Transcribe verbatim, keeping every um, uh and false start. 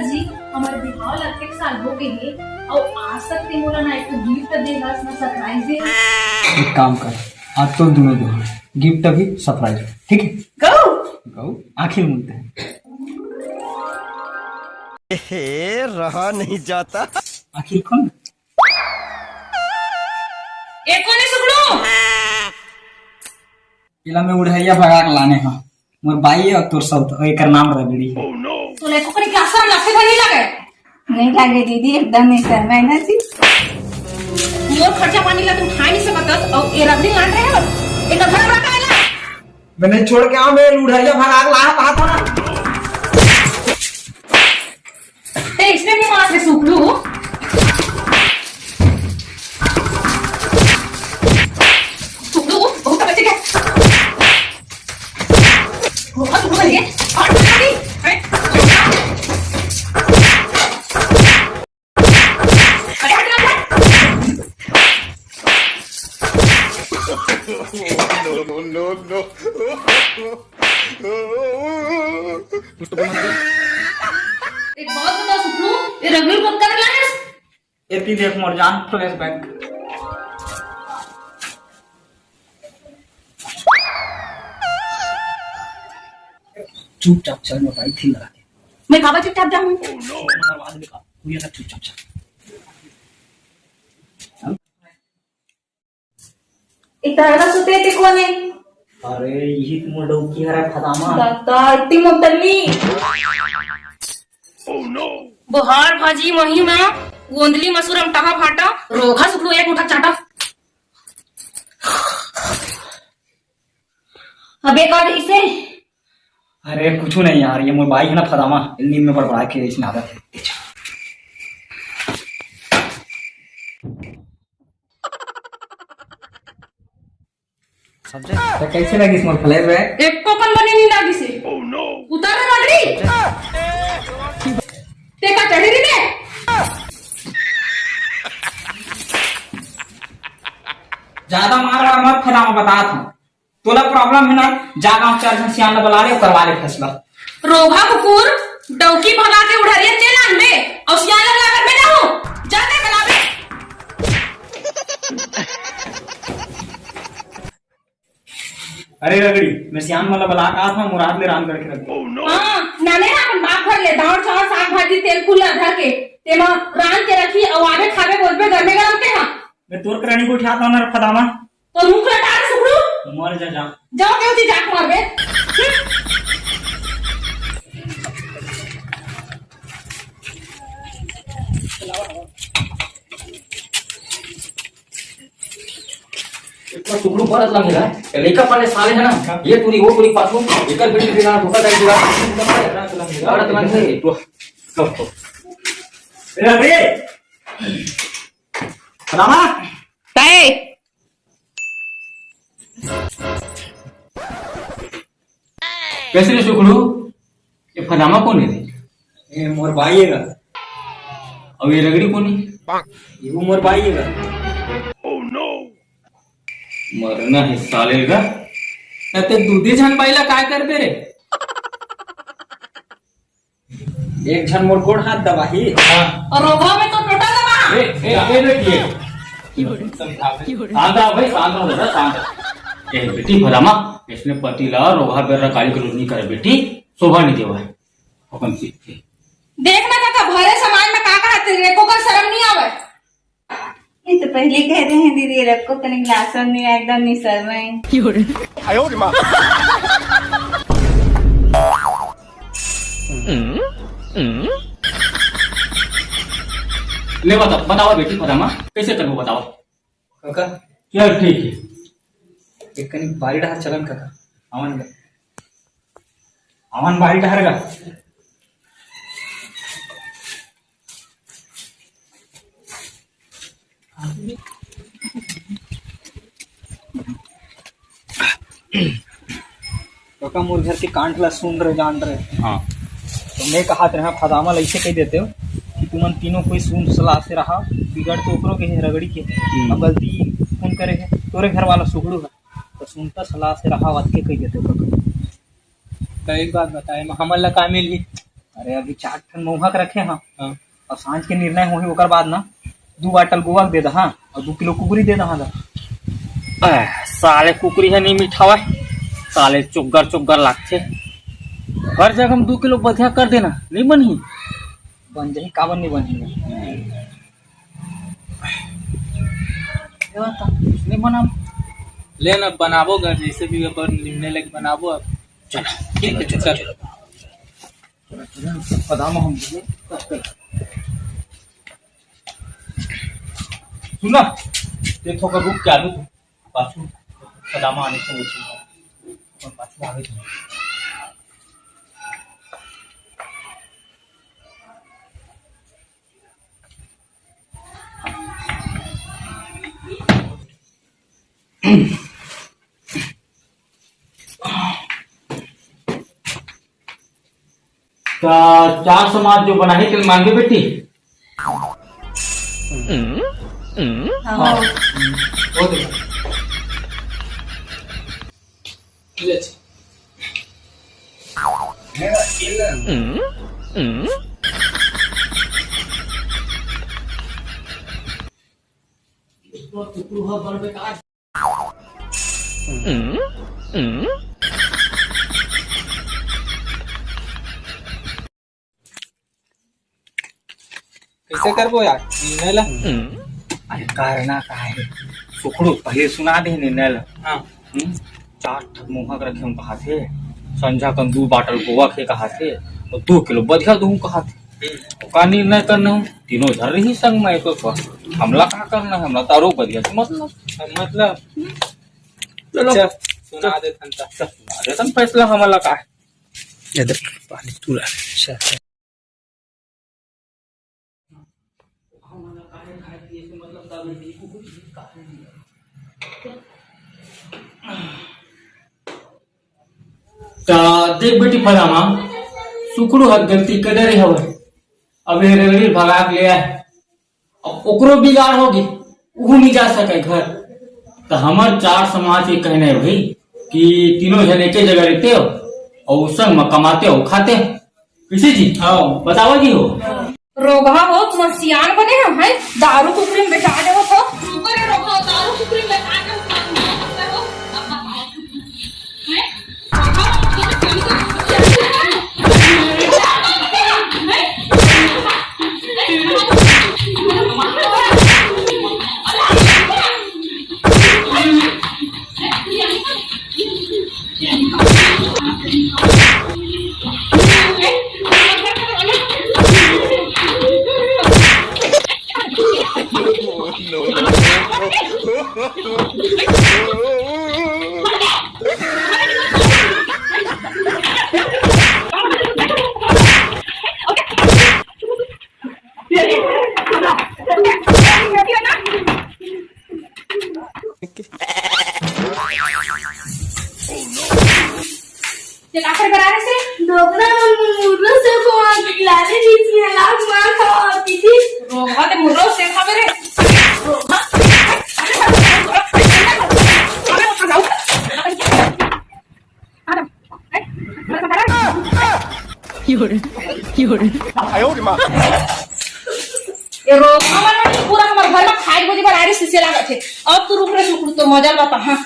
जी, हमर बिहाव ला अतेक साल हो गए हे, अउ आज तक ते मोला ना एक गिफ्ट दे हस, ना सरप्राइज दे हस। एक काम कर, आज तो दोनों दे, गिफ्ट अभी सरप्राइज, ठीक है? गऊ। गऊ, आँखी मूंद। हे, रहा नहीं जाता। आँखी खोल। ए कोन हे सुगड़ू? एला मैं उड़हैया भगा के लाने हंव। मोर बाई अउ तोर सौत, अउ एकर नाम रगड़ी हे। तोला एको कनी के आश्रम लागथे त नहीं लगे? नहीं लगे दीदी, एकदम नहीं सर, मैं ना जी। मोर खर्चा पानी ला तू उठा नहीं सकत हस, अउ ए रगड़ी लान रहे हो, एकर घर रखा है ना? मैं नहीं छोड़ के आऊं, मैं उड़हैया भगा के लाया था ना। ते इसने भी मार के सूख लू। सूख लू, बहुत बचे क्या? बहुत बचे। और अरे हट, हट, हट। No, no, no, no। एक बात बता सुखलू, ये रघुवीर को कर लायस? एती देख मोर जान, flashback। चुपचाप चल, मैं बाइक थी लगा के। मैं काबर चुपचाप जाऊं? मरवा दे का। तू ये सब चुपचाप चल। इतना सुते ते कोने? अरे, यही तो मोर डौकी हरा फदामा। दादा, इतनी मोटली। बोहार भाजी मही मा, गोंदली मसूर अमटाहा भाटा, रोघा सुखलू एक मुठा चाटा। अबे का रहिसे? अरे कुछ नहीं यार, ये मोर बाई है ना फदामा, नींद में बड़बड़ा के इसने आदत है। समझे? तो कैसे लगिस मोर flashback? एको कन बने नहीं लागिसे। उतार रे रगड़ी। ते का चढ़ी रही रे? ज्यादा मार वार मत फदामा, बतात हंव। तोला problem है ना, जा गांव चार झन सियान ला बला ले, करवा ले फैसला। रोघा कुकुर, डौकी भगा के उड़हरिया चल आन बे, अउ सियान ला बलाबे ना हो, जा ते बलाबे। अरे रगड़ी, मैं सियान वाला बला का था, मुराद ले रांध करके रख दे। हाँ, नाने ना अपन बाप घर ले दाल चावल साग भाजी तेल फूल ला धर के, तेमा रांध के रखी, अउ आबे खाबे बोलबे गरमे गरम ते हा। मैं तोर करानी को उठा था ना फदामा। तो मुंह लटा रे सुखड़ू। मर जा, जा। जाओ, क्यों जी जाक मार बे। इतना सुखड़ू परत लंघे ना, ये लइका पाले साले है ना, ये टूरी, वो टूरी पाछू, एकर बेटी के ना धोखा दे दिया। परत लंघे। ए, अबे! रामा! ताए! कैसे रे सुखड़ू? ये फदामा कोन हे रे? ये मोर बाई हे गा। अउ ये रगड़ी कोन हे? ये वो मोर बाई हे गा। मरना हे साले गा। ना ते दूधे झन बाई ला काय करबे रे? एक झन मोर गोड़ हाथ दबाही। हाँ। अउ रोघा में तो टोटा दबा। ए, ए, ए, ए, ए। शांत रहो भाई, शांत रहो दादा, शांत रहो। ए, बेटी फदामा, इसने पति ला रोघा बेर्रा गाली गलौज नहीं करे बेटी, शोभा नहीं देवा है। अपन सीख के। देख ना काका, भरे समाज में का कहत रे, एको कन शरम नहीं आवे। ये तो पहले कह रहे हैं दीदी, रखो तनिक लासन नहीं आए, एकदम नहीं शर्माए। ले बताओ, बताओ बेटी फदामा, कैसे करबो बताओ। काका। चल ठीक है। एक कनी बारी डहर चलन काका। आवन गा। आवन बारी डहर गा। काका मोर घर के कांड ला सुन रहे, जान रहे। हाँ। तो मैं कहा तेरे फदामा ला ऐसे कह देते हो कि तुमन तीनों कोई सुन सलाह से रहा, बिगड़ तो ओकरो के है, रगड़ी के। हम्म। अब गलती कौन करे है? तोरे घर वाला सुगड़ू है। तो सुनता सलाह से रहा, बात के कह देते हो काका। तो एक बात बताए, हमन ला का मिलही? अरे, अभी चार ठन मउहा के रखे हंव। हाँ। अउ सांझ के निर्णय होही, ओकर बाद ना दू बाटल गोवा के दे दहा अउ दू किलो कुकरी दे दहा गा। आह, साले कुकरी ह नइ मिठावय, साले चोग्गर चोग्गर लागथे। हर जगह म दू किलो बधिया कर देना, नइ बनही? बन जाही, काबर नइ बनही? ये बता, नइ बनाबो? ले ना, बनाबो गा, जइसे भी अपन निर्णय लेके बनाबो अब। चलो, ठीक हे, चलो, चलो। चलो, चलो, पदामा हम सुन ना, ये थोड़ा रुक के आलू पाछू पदामा आने से मुझे पाछू आवे। त चार समाज जो बनाही, तेन मांगे बेटी। हाँ। वो दे। ले। कइसे करबो यार, निर्णय ला? अरे करना का हे, सुखड़ू पहले सुना दे निर्णय ला। हाँ। हम्म? चार ठक मुहा के रखे हूँ कहा थे, संझा कन दू बाटल गोवा के कहा थे, अउ दू किलो बधिया दूँ कहा थे। हम्म। ओका निर्णय करना हूँ, तीनों झन रही संग में, एको को हमला का करना हे, हमला दारू बधिया से मतलब। मतलब? चलो। अच्छा, सुना दे तन ता। सुना दे तन फैसला हमला का हे। इधर पानी पूरा। अच्छा, अच्छा। त देख बेटी फलामा, सुखड़ू हर गलती कर डरे हवय। अब ये रेवड़ी भगा के ले आए। अब ओकरो बिगाड़ होगे, उहू नइ जा सके घर। त हमर चार समाज के कहना हे भाई कि तीनों झन एके जगह रहिते हो अउ संग म कमाते हो, खाते हो। कइसे जी? हाँ। बतावा जी हो। रोगहा हो, तुमन सियान बने हो, हैं? दारू कुकरी में बेचा देवत हो। ऊपर है रोगहा, दारू कुकरी में बेचा देवत हो। ये का करे बर आ रहे से? डोकरा मन मुर्रा से को आके खिलाने दी थी, लाग मार खावा पीती। रोगहा ते मुर्रो से खावे रे। ये रोगहा मन पूरा हमर घर में खाए बोली बर आ रहे से लागत हे। अब तू रुक रे, सुखड़ू, तोर मजा ल बता। हाँ।